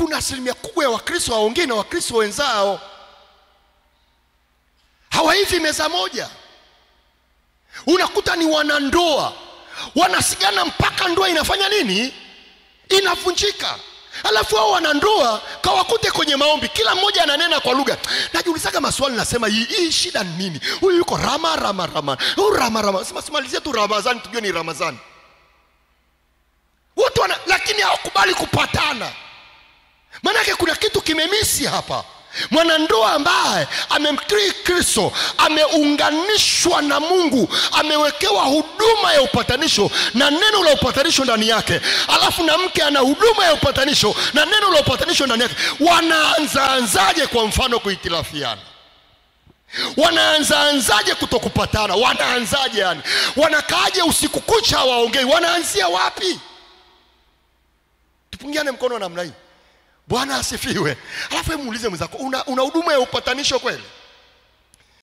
Kuna asilimia kubwa ya Wakristo hawaongei na Wakristo wenzao, hawaivi meza moja. Unakuta ni wanandoa wanasigana mpaka ndoa inafanya nini? Inavunjika. Alafu hao wanandoa kawakute kwenye maombi, kila mmoja ananena kwa lugha. Najiulizaga maswali, nasema hii shida ni nini? Huyu yuko rama rama rama, huyu rama rama. Sema simalizie tu Ramadhani tujue ni Ramadhani. Wote wana, lakini hawakubali kupatana. Maanake kuna kitu kimemisi hapa. Mwanandoa ambaye amemkiri Kristo, ameunganishwa na Mungu, amewekewa huduma ya upatanisho na neno la upatanisho ndani yake, alafu na mke ana huduma ya upatanisho na neno la upatanisho ndani yake, wanaanzaanzaje kwa mfano kuhitilafiana? Wanaanzaanzaje kutokupatana? Wanaanzaje yani? Wanakaaje usiku kucha waongei? Wanaanzia wapi? Tupungiane mkono namna hii. Bwana asifiwe. Alafu hebu muulize mwenzako, una huduma ya upatanisho kweli?